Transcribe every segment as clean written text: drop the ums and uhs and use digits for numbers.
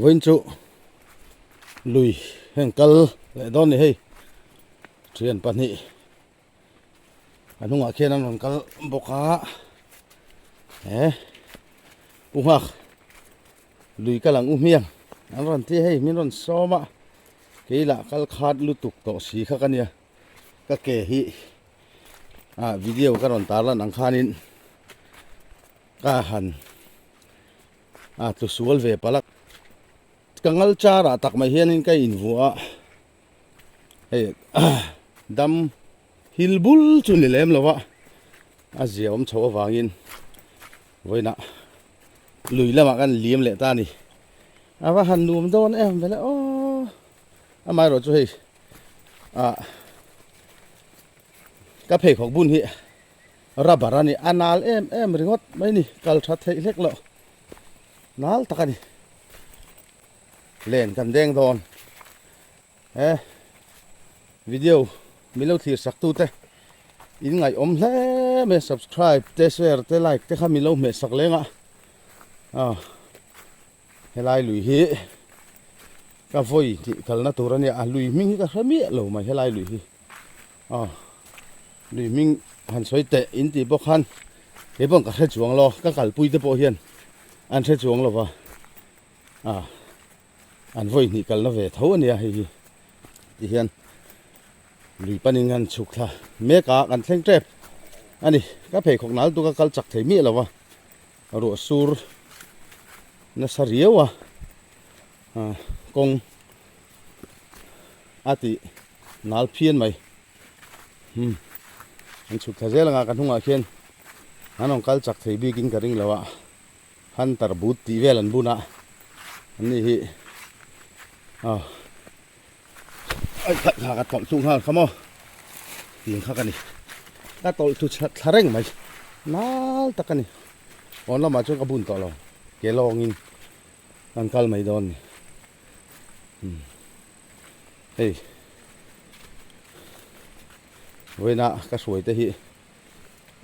Vawiin chu lui heng kal leh dawn ni hei thian pahnih a hnungah khian an rawn kal bawk a he pu nghak lui kal ang u hmiang an rawn ti a hei min rawn sawm a kei lah kal khat lutuk tawh si kha ka nia ka ke hi ah video ka rawn tar lan ang khanin ka han a tlu sual ve palh a ka ngal char ah tak mai hianin ka invuah a hei dam hil bul chu ni lem lo a a zia awm chhoh avangin vawiinah lui lamah kan liam leh ta a ni a va han nuam dawn em vele aw amaherawh chu hei ah ka pheikhawk bun hi rubber a ni a nal em em ringawt mai ni kal tha theih hlek loh nal tak a ni len kan deng dawn he video min lo thlir sak tu te in ngaihawm hle mai a subscribe te share te like te kha min lo hmeh sak leng a ah helai lui hi ka vawi tih kalna tur a nia a lui hming hi ka hre miah lo mai helai lui hi aw lui hming han sawi teh in tih bawk khan kei pawh ka hre chuang lo ka kalpui te pawh hian an hre chuang lo va ah an vawi hnih kalna ve tho a nia hei hi ti hian lui panin an chhuk thla mek a kan thleng tep a ni ka pheikhawk nal tu ka kal chak thei miah lo va ruah sur nasa riau a ah kawng a tih nal phian mai umm an chhuk thla zel anga ka hnungah khian an rawn kal chak thei bikin ka ring lo a hunter boot tih vel an bun a an ni hi aw ai kha kha ka tawlh thung nghal kha maw tih kha ka ni ka tawlh thu thla reng mai nal tak a ni awn lamah chuan ka bun tawh lo ke lawngin kan kal mai dawn a ni umm hei vawiina ka hruai te hi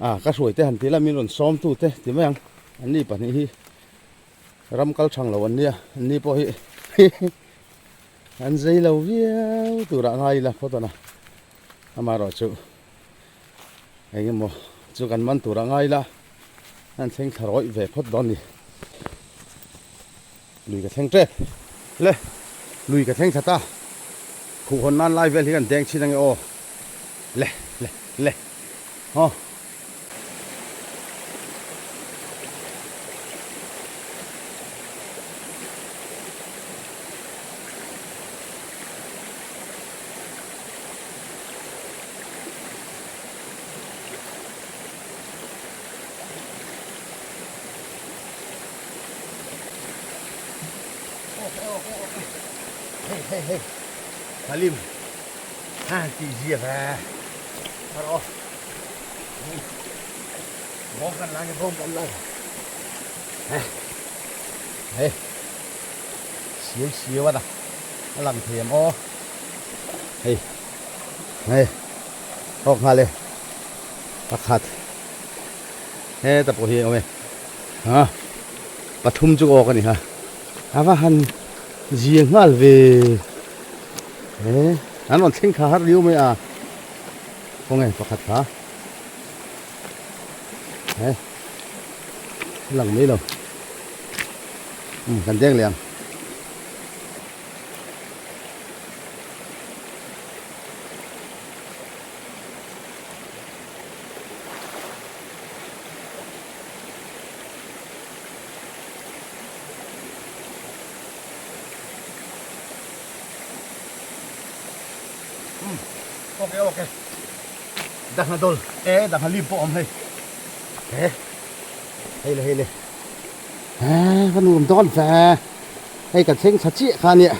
ah ka hruai te han tih la min rawn sawm tu te ti mai ang an ni pahnih hi ram kal thang lo an nia an ni pawh hi an zei lo viau turah ngai ila phawt a na amaherawh chu eng emaw chu kan man turah ngai ila an thleng thla rawih ve phawt dawn a ni lui ka thleng tep le lui ka thleng thla ta khuh hawn nan lai vel hi kan deng chhin ange aw le le le aw. Hei hei hei Halim ha ti zia ve aro bom kan lang bom kan lang he hei siau siau a a lang thei ang aw hei hei hawk nghal e pakhat heta pawh hi a awm e ha pathum chu awk a ni ha a va han zia nghal ve he an rawn thleng thla har riau mai a khawnge pakhat kha he lang mai lo um kan deng leh ang. Ok ok dangha dol e dangha lim pawh awm hei he hei le hei le he ka nuam dawn ve hei ka thleng thla chiah kha ania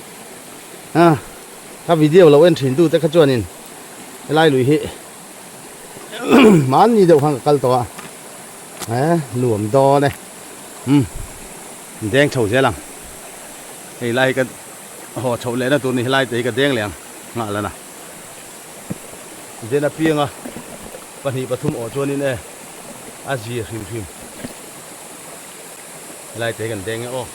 a ka video lo en thin tu te kha chuanin helai lui hi. Mahni deuh khan ka kal tawh a he nuam dawn e umm deng chho zel ang hei lai hi ka haw chhoh lehna tur ni helai te hi ka deng leh ang nghah lana den apianga pahnih pathum awh chuanin e a zir hrim hrim helai te hi kan deng e aw.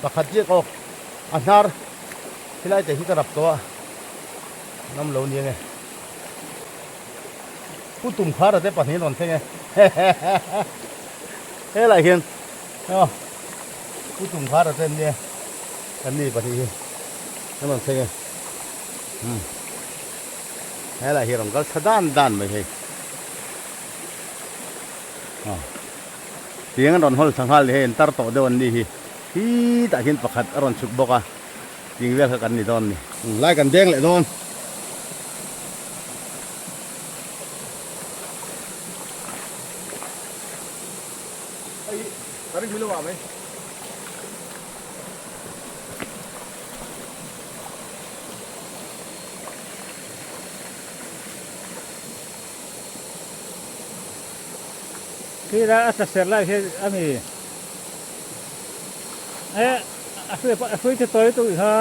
Pakhat chiah kawk a hnar helai te hi ka rap tawh a ngam lo nia nge pu tum khar ate pahnih an rawn thleng e helai hian aw pu tum khar ate an nia kan ni pahnih hi an rawn thleng e umm helai hi a rawn kal thla dan dan mai hei. Tiang an rawn hawl thla nghal ni hei an tar tawh deuh an ni hi khitah khian pakhat a rawn chhuk bawk a ting vel kha kan ni dawn ni. Lai kan deng leh dawn. Khi lai a tla ser lai hi a ni e a hrui pawh a hrui te tawi tawh kha.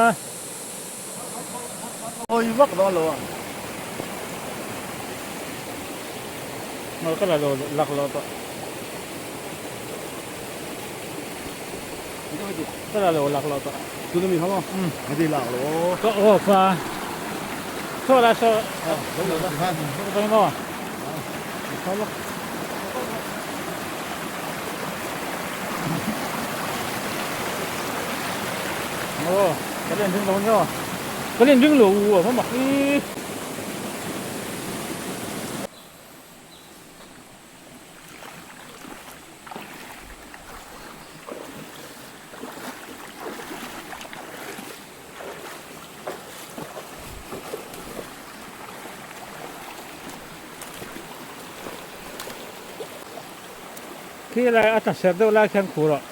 Hawi vak dawn lo a. Ngaw ka la lo lak lo tawh. Ka la lo lak lo tawh. Tuna mi hang aw. A ti lak lo aw. Ka aw fa. Saw la saw. Ka maw. Aw, ka len ring lo nyo. Ka len ring lo u a mak i. Khi lai a tla ser deuh lai khian khuh rawh.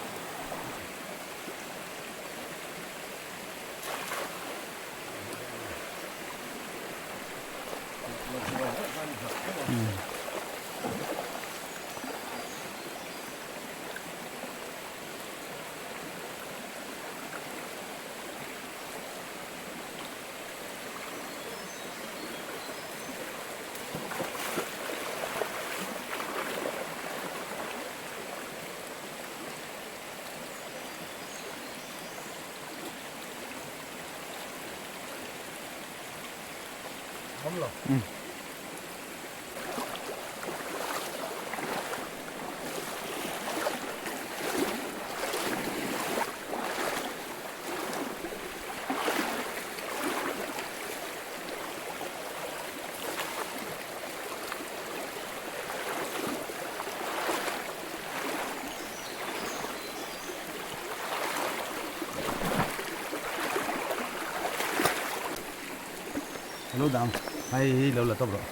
Lo dang hei hi lo la tawp rawh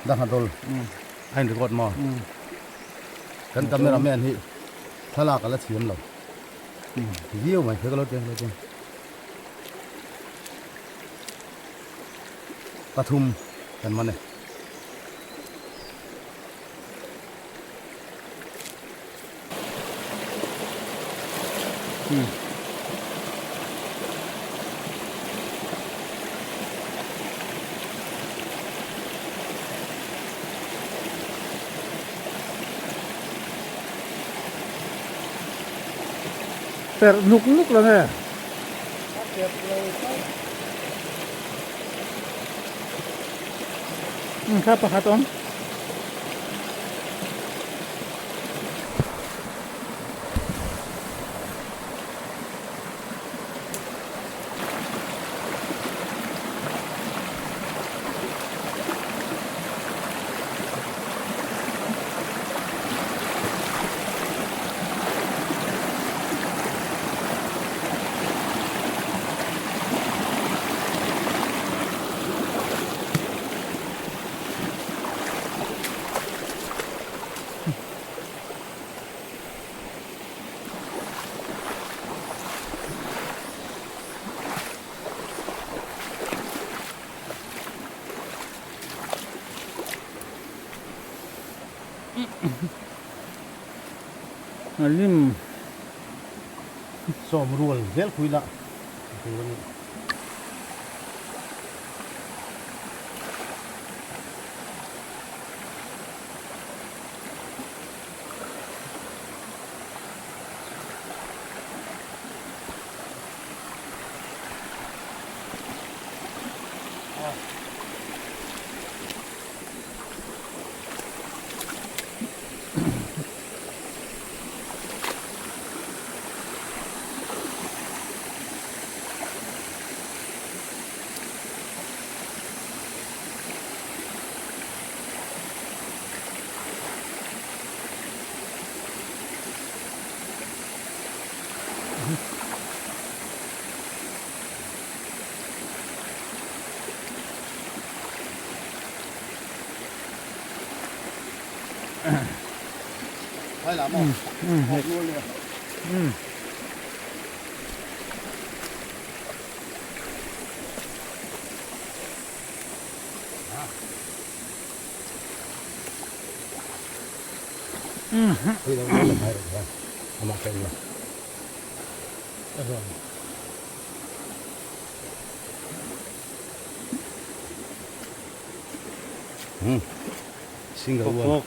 dang ha dawl a in record maw kan camera man hi thlalak a la thiam lo viau mai ka lo ti lo ti pathum kan man e. Perh nuk nuk lo nge. Kha pakhat awm. Nghalim. Sawm rual zel pui la tur a ni. Single one.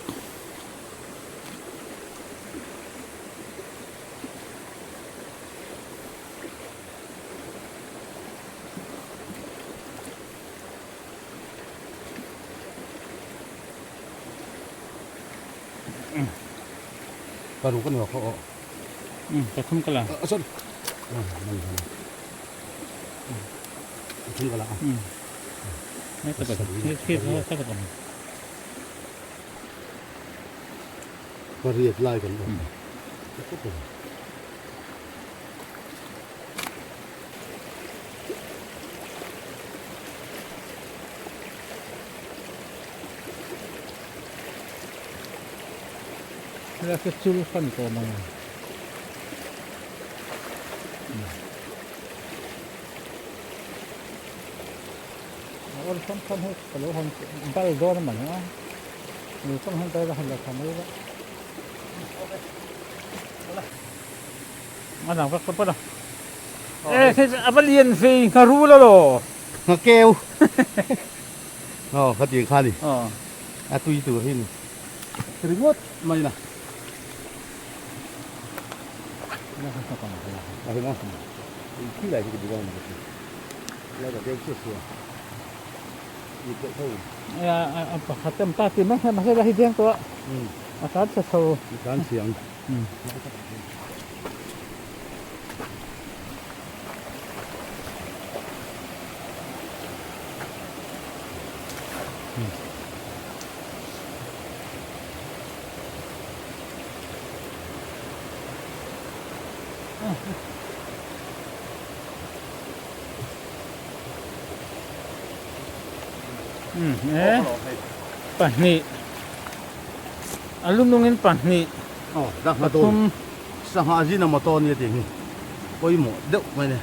Paruk a ni khaw aw. Pathum ka la. Sorry. Pathum ka la. Pariat lai kan awm a. Helai khi chul fan tawh mai a. Awlsam khan hei ka lo han bal dawn a mani a ni chuan han dai la han la tha mai la a dang vek pawt a e hei a va lian ve ngha rul alaw ngha keu aw kha tiang kha ni a tui tur hi ni ringawt mai la a hi maw khi lai hi ka duh ang Pakhat em ta ti mai mahse la hi deng tawh a a tlan chhe chho tlan chhiang Pahnih a lu nungin pahnih pathum sangha zin a motor nia tih hi pawimawh deuh mai a ni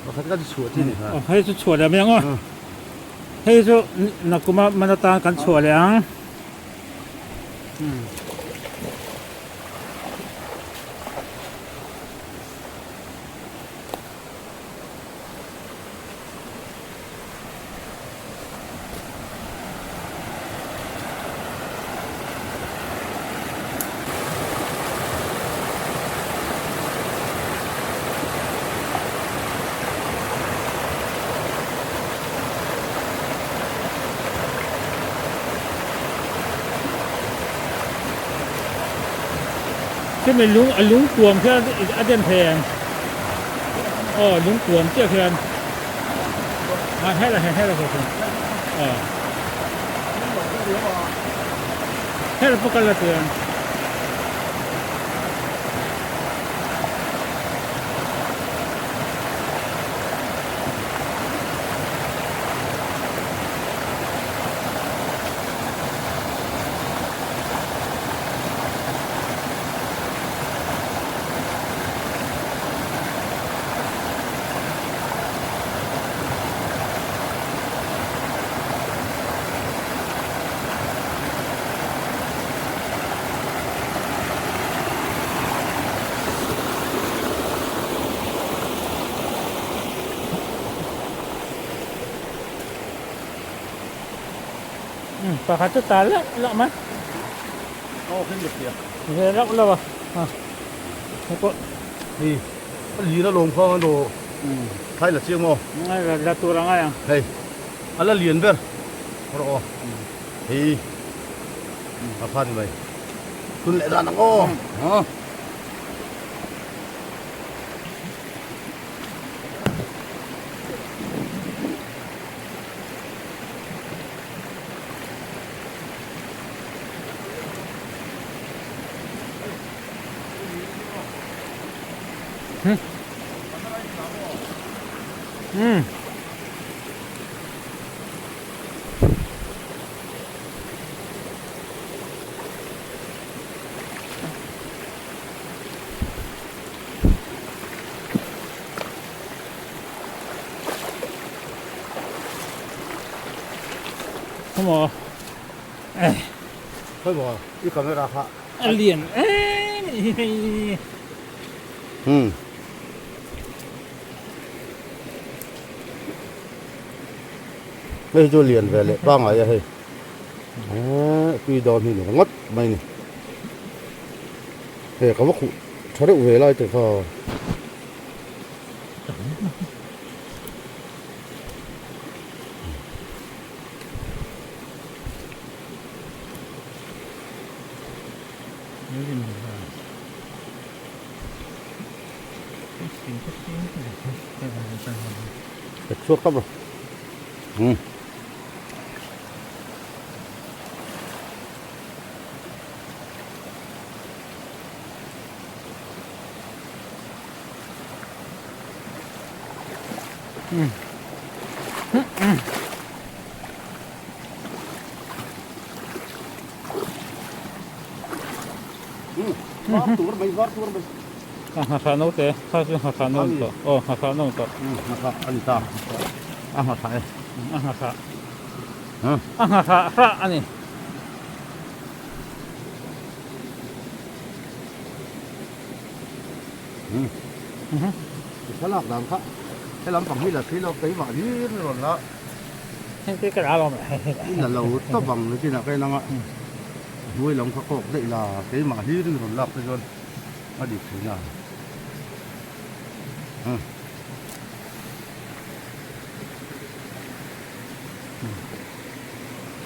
pakhat kha chu chhuah chi ni kha hei chu chhuah leh mai ang aw hei chu nakuma man atan kan chhuah leh ang. Chumi lung a lung tuam khian a den thei em? Aw lung tuam chiah khian a hela he hela kawt aw hela pawh kal la chuan. Pakhat chu tal lauh lauh mai. Aw khin ka hria. Ve lauh lauh a. Ha. Hei pawh. Hei a lir a lawm kha an rawh. Thlai la chiang maw? Ngai la la tur a ngai ang. Hei a la lian ber rawh aw. Hei a kha ni mai. Tun leh dan ang aw. Ha. Khawmaw Khawmaw i camera kha a lian em hi Hmm Hei chu lian ve leh pangngai a hei tui dawn hi ni ringawt mai ni Hei ka va khuh tha reuh ve lai te kha. Chhuak tawp lo. Hmm. Var tur mai var tur mai. A nghathah no te kha chu nghathah no ni tawh aw nghathah no tawh. Nghathah a ni ta a nghathah e. A nghathah a nghathah hrah a ni. I thlalak dan kha he lampang hi la thei lo keimah hlir ni rawn la. Heng te ka ral awm la. I la lo tawp ang ni chinah ka inang a hnuai lam kha kawk daih la keimah hlir ni rawn lak te chuan a dik thei na.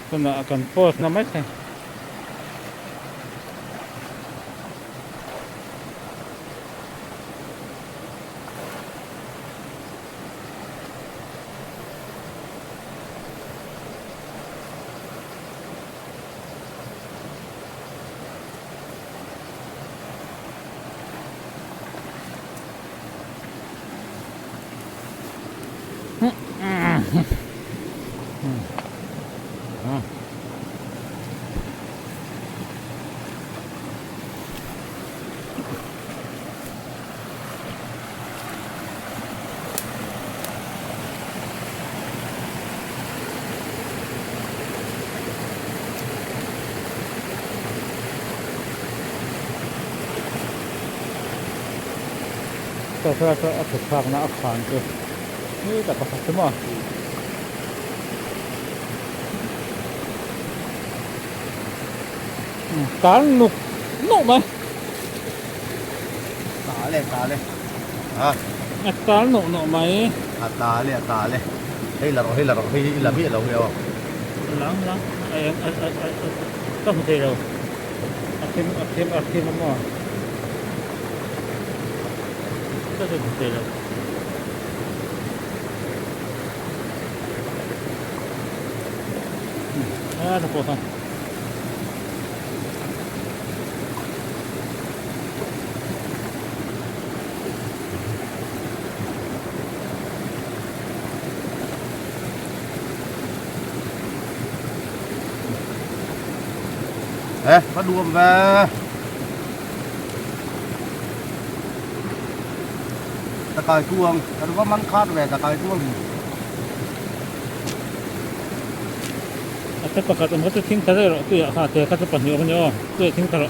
Tunah kan post na mai thei. A thuthlakna a khan chu ni tak pakhat chu maw. Tal nuk nuk mai. Ta le ta le. Ha. A tal nuk nuk mai. A ta le a ta le. Hei la rawh hei la rawh hei i la miah lo hei aw. Lang lang a eng a a a ka hmu thei lo. A thim a thim a thim a maw. Ka hmu thei lo. A ta pawh khan. Ê, có đuông về. Ta cài cuồng, ta có mắn khát về ta cài cuồng. A te pakhat awm kha chu thing tha daih rawh tuiah kha te kha chu pahnih awm a ni aw tuiah thing tha rawh.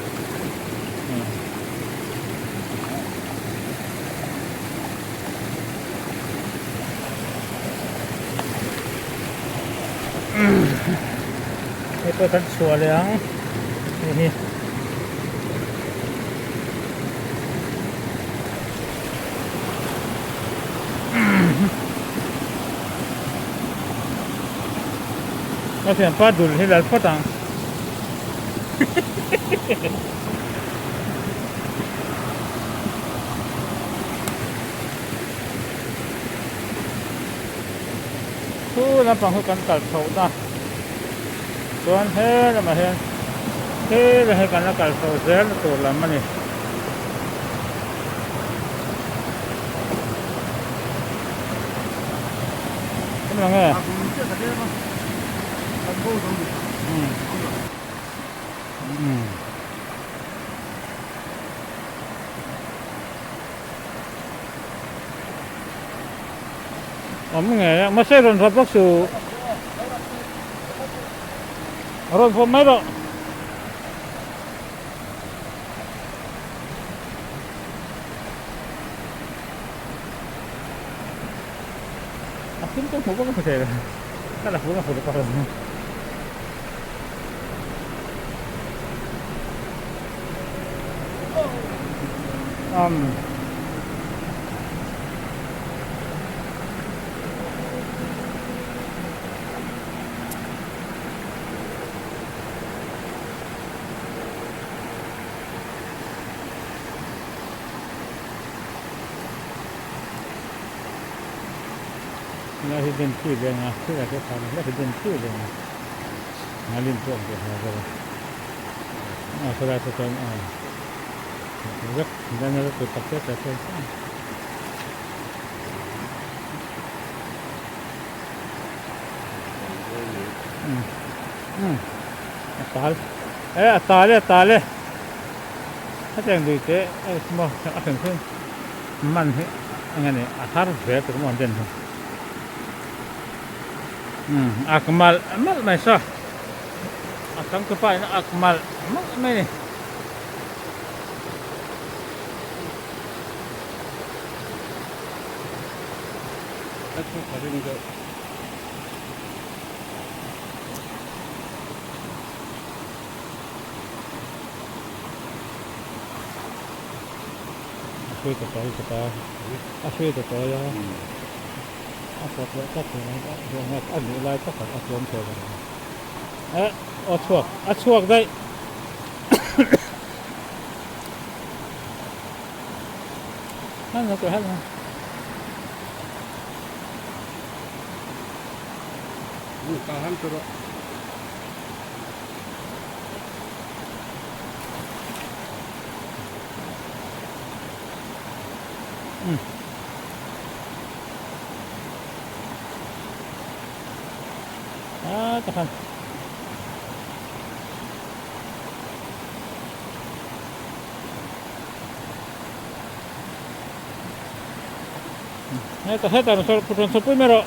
Hei pawh kan chhuah leh ang hei hi. Ka thianpa dul hi lal phawt ang. Chu lampang chu kan kal chhoh na chuan he lamah hian he la hi kan la kal chho zel na tur lam a ni. Awm lo nge? Awm ngei a, mahse rawn rap vak suh. Rawn fawm mai rawh. A thil ka hmuh vak a hmu thei lo. Ka la hmuh ka hmu ta lo. Um. La hi den chi ve nga thil a hre tha la hi den chi ve nga nga lim pawh ang tih ha vel a khawlai te chuan a vek dan a tut tak te te chuan a tal e a tal e a tal e hetiang lui te maw a hrim hrim man hi eng a ni a har ve tur maw an den hi umm ak malh malh mai saw a changtupa in a ak malh malh mai a ni. A hrui ta tawi ta ta a hrui ta tawi a a pawt leh tlat thei mai a luh lai tak a tlawm thei lo eh a chhuak a chhuak daih han la han la ka han tur a Ah, takhan. Heta heta rawn sawi rawn sawi pui mai rawh.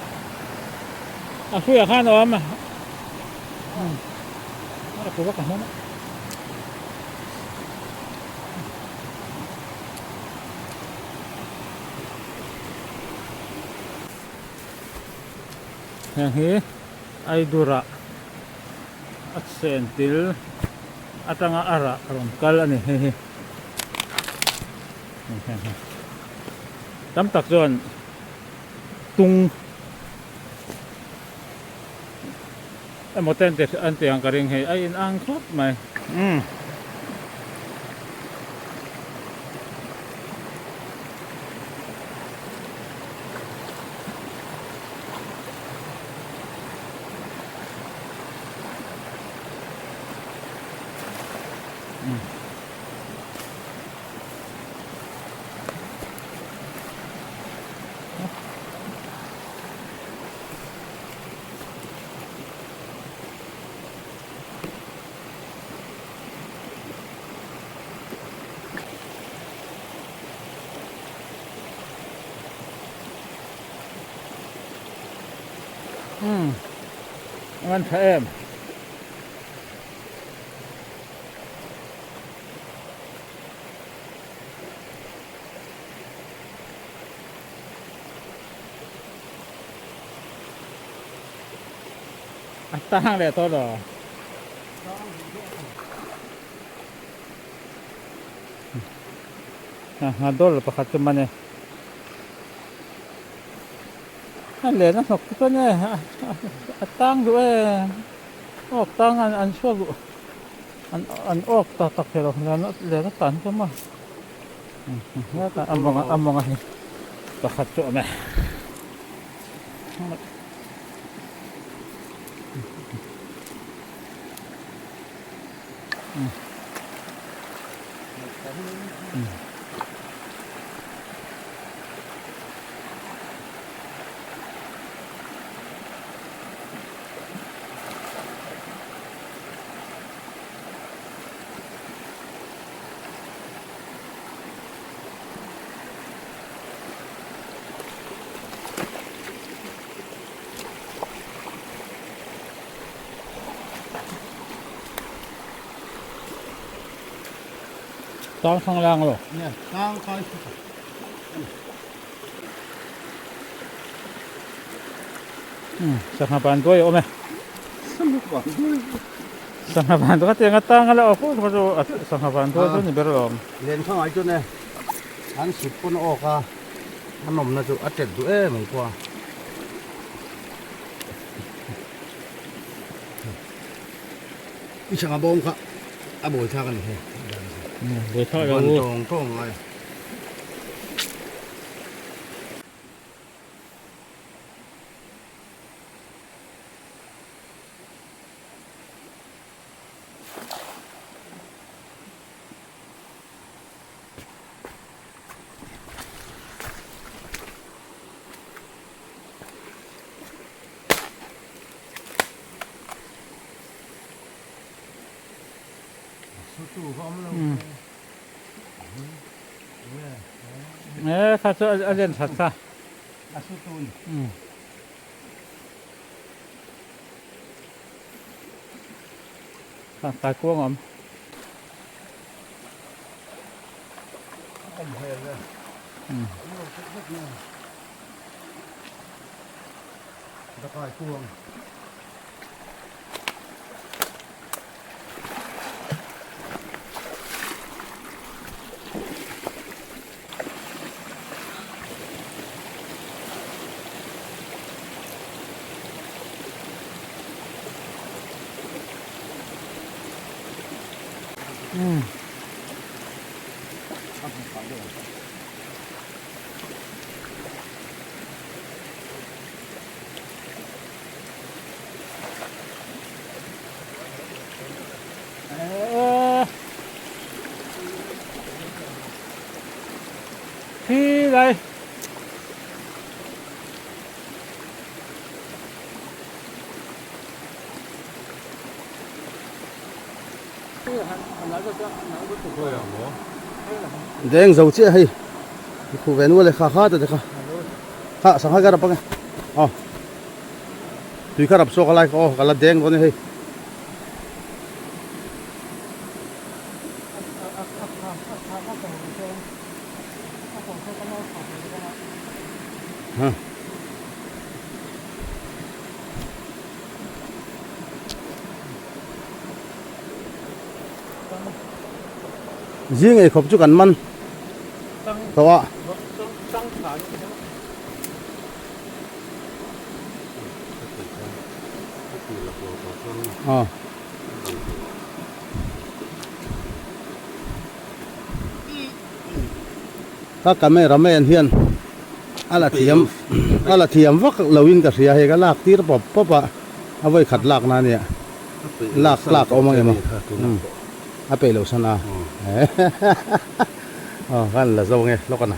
A hruiah khan a awm a. A pui vak a hmun a. Heng hi Aidura a chen til atanga a rah a rawn kal a ni hei hi. Tam tak chuan tung emaw te an ti ang ka ring hei a in ang khawp mai. Umm. Umm a ngan tha em. A tang leh tawh lo. Ngha dawl pakhat chu man e. A len a hnawk te chuan e a tang duh e awk tang an an chhuak duh an an awk tak tak thei lo len len a tan chu maw a mawng a mawng a hi pakhat chu a awm e. Tang thang lang lo. Nè, tang kai chu. Sangha ban duai a awm e. Sangha ban duai tiang a tang a la awk awk chu sangha ban duai chu ni ber lo. Len thang ai chu ne an sut pawn a awk a a nawmna chu a tet duh em mai pawh a. I sangha bawm kha a bawi thlak a ni hei. Bawi thlak lo. Ban tawng tawng ngai. E kha chu a len that kha. A su tun. Kha kai kuang awm. Awm hmel e. Dakai kuang. Khi đây. Deng zo chiah hei khu ve nual e kha kha ta te kha kha sangha ka rap ange aw tui kha rap zawk a lai kha aw ka la deng dawn e hei. Zing ei khawp chu kan man tawh a. Aw. Ka camera man hian a la thiam a la thiam vak lo in ka hria hei ka lak tir pawp pawp a a vawi khat lak na ania lak tlak a awm ang em a peih loh san a aw kan la zo nge hlawk a na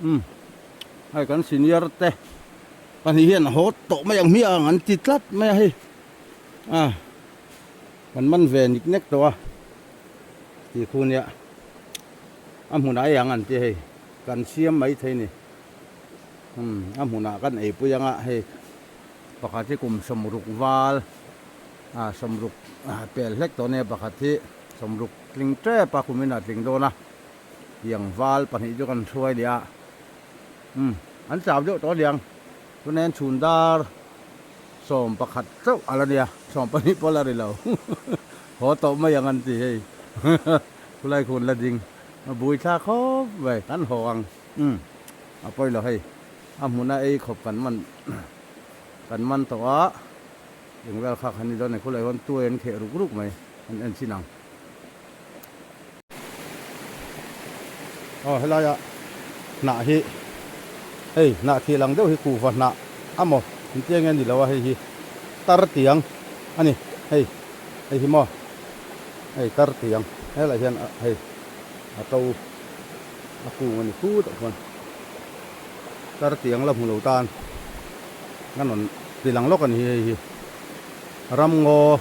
umm hei kan senior te pahnih hian a haw tawh mai ang hmiah ang an ti tlat mai a hei a kan man ve nik nek tawh a. Tih khu nia a hmunah ei ang an ti hei kan siam mai thei ni umm a hmunah kan eipui anga hei pakhat hi kum sawmruk val ah sawmruk pel hlek tawh ania pakhat hi sawmruk tling tep a kum inah tling dawn a tiang val pahnih chu kan hruai leh a umm an chau deuh tawh aniang tunah hian chhun dar 11 chauh a la nia 12 pawh la ri lo. Haw tawh mai ang an ti hei. Khulai khun la ding. A bui thla khawp mai kan haw ang umm a pawi lo hei a hmuna ei khawp kan man kan man tawh a eng vel kha khan ni dawn e khulai hawn tuai an kheh ruk ruk mai an en chin ang. Aw helaia hnah hi hei hnah thih lang deuh hi kuhva hnah a maw intia nge ni lo a hei hi tar tiang a ni hei hei hi maw hei tar tiang helai hian hei a to a kung a ni khutah khuan tar tiang la hmu lo tan ka rawn ti lang lawk a ni hei hi ramngaw.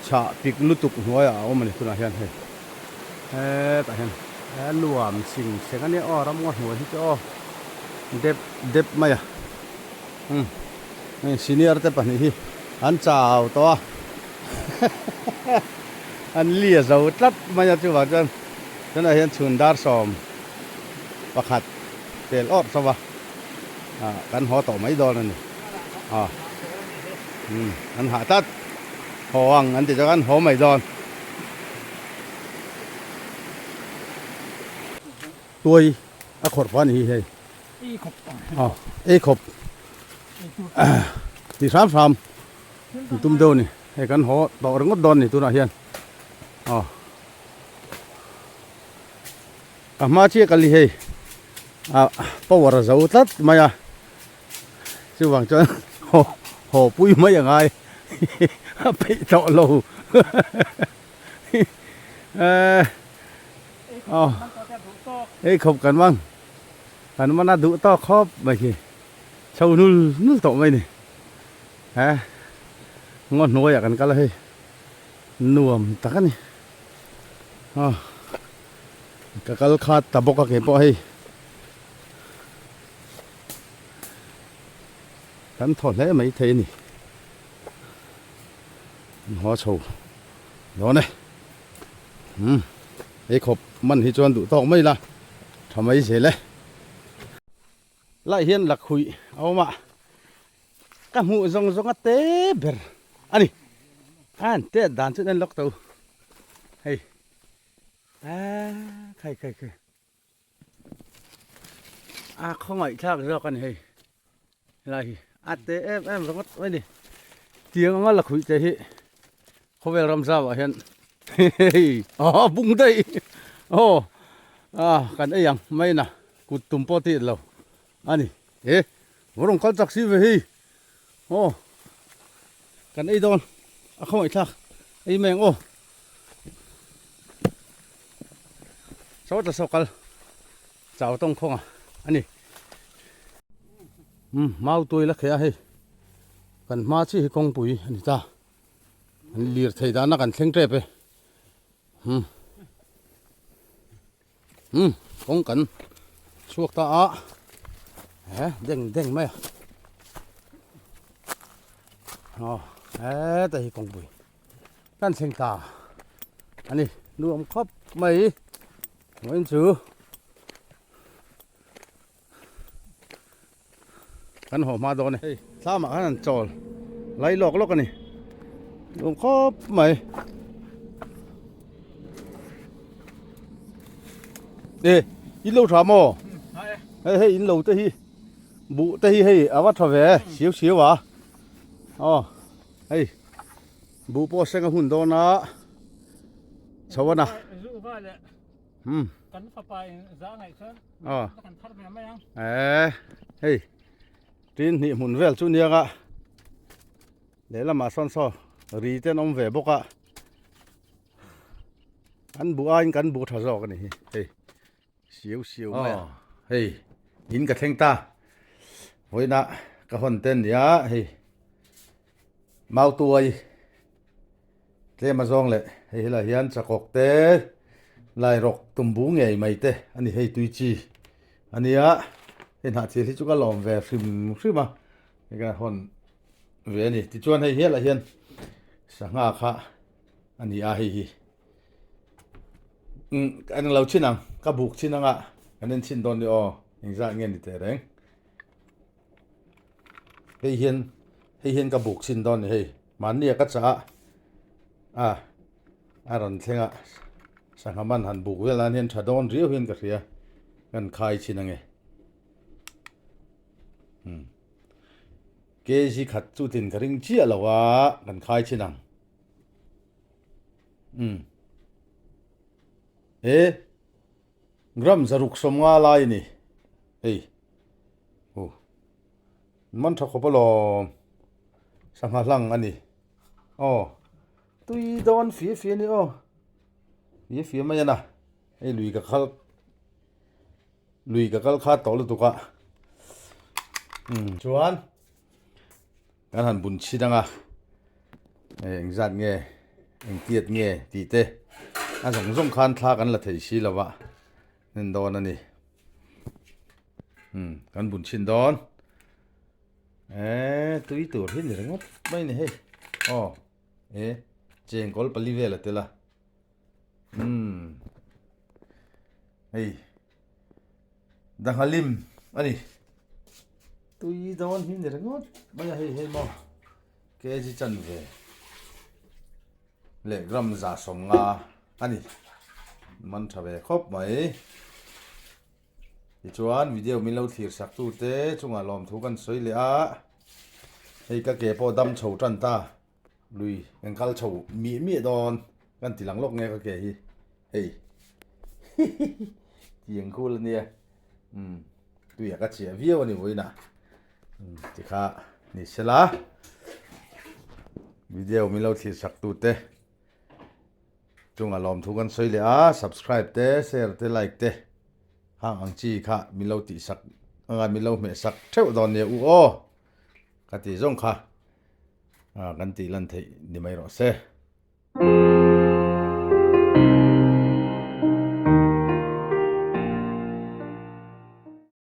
Chhah pik lutuk hnuaiah a awm a ni tunah hian hei hetah hian he nuam ching chheng a nia aw ramngaw hnuai hi chu aw dep dep mai a umm hei senior te pahnih hi an chau tawh a an lia zo tlat mai a chuvang chuan tunah hian chhun dar 11 pel awrh chauh a ah kan haw tawh mai dawn a ni aw umm an hah tlat. Haw ang an ti chuan kan haw mai dawn. Tuai a khawrh pah a ni hi hei. Aw ei khawp ti hram hram an tum deuh a ni. Hei kan haw tawh ringawt dawn a ni tunah hian aw ka hma chiah ka li hei ah power a zo tlat mai a. Chuvang chuan haw haw pui mai a ngai a peih tawh lo aw ei khawp kan mang kan man a duh tawk khawp mai khi chho nul nul tawh mai ni he ngaw hnuaiah kan kal a hei nuam tak a ni aw ka kal khat ta bawk a keipawh hei. Kan thaw hle mai thei a ni. An haw chho dawn e. Umm hei khawp man hi chuan duh tawk mai la tha mai zel e. Lai hian lakhuih a awm a, ka hmuh zawng zawng a te ber a ni. A an tet dan chu an en lawk tho hei aaa khai khai khai. A khawngaih thlak zawk a ni hei helai hi a te em em ringawt mai a ni tiang anga la khuih te hi khawvel ram zau ah hian hei aw bung daih aw a kan ei ang mai na kut tum pawh tih lo a ni e rawn kal chak si ve hi aw kan ei dawn a khawngaih thlak ei mai ang aw. Saw tla saw kal chau tawng khawng a ani umm mau tuai la kheh a hei kan hma chi hi kawngpui a ni ta an lir thei dana kan thleng tep e umm umm kawng kan chhuak ta a he deng deng mai a aw heta hi kawngpui. Kan thleng ta a ni nuam khawp mai vawiin chu kan haw hma dawn e hei thlamah khan an chawl lai lawk lawk a ni nuam khawp mai e in lo tha maw hei hei in lo te hi buh te hi hei a va tha ve siau siau a aw hei. Buh pawh seng a hun dawn a chho a na. Um. Kan fapa in za ngaih chuan Aw. kan thar ve mai ang. Eh hei tin hnih hmun vel chu niang a lehlamah sawn saw ri te an awm ve bawk a an buh aiin kan buh tha zawk a ni hi hei. Siau siau mai a. Hei in ka thleng ta. Vawiina ka hawn te ania hei mautuai tlem a zawng leh hei helai hian chakawk te lairawk tumbu ngei mai te a ni hei tui chi ania hei hnah thil hi chu ka lawm ve hrim hrim a hei ka hawn ve a ni tichuan hei hialah hian sangha kha a ni a hei hi. Umm ka englo chin ang ka buk chin anga kan en chhin dawn ni aw engzah nge ni teh reng hei hian hei hian ka buk chhin dawn ni hei mahni a ka chah a a a rawn thleng a. Sangha man han buk vel nan hian tha dawn riau hian ka hria kan khai chhin ange. Umm kg khat chu tlin ka ring chiah lo a kan khai chhin ang. Umm e gram 650 lai a ni hei uh man tha khawp alawm sangha hlang a ni aw. Tui dawn fia fia ni aw. Fia fia mai a na. Hei lui ka khal lui ka kal kha tawh lutuk a. Um chuan kan han bun chhin anga hei engzat nge engtiat nge tih te a zawng zawng khan thla kan la thei si lo va hnen dawn a ni. Um kan bun chhin dawn. Eee tui tur hi ni ringawt mai ni hei aw e chengkawl pali vel a tel a umm hei danghalim a ni tui dawn hi ni ringawt mai a hei hei maw kg chanve leh gram 150 a ni man tha ve khawp mai. Tichuan video min lo thlir sak tu te chungah lawmthu kan sawi leh a, hei ka ke pawh dam chho tan ta, lui kan kal chho miah miah dawn kan ti lang lawk nge ka ke hi hei hihihi tiang khul ania umm tuiah ka chiah viau a ni vawiinah umm tikha ni sela video min lo thlir sak tu te. Chunga lawmthu kan sawi leh a, subscribe te, share te, like te hang ang chi kha min lo tih sak anga min lo hmeh sak theuh dawn nia u aw ka tih zawng kha kan tih lan theih ni mai rawh se.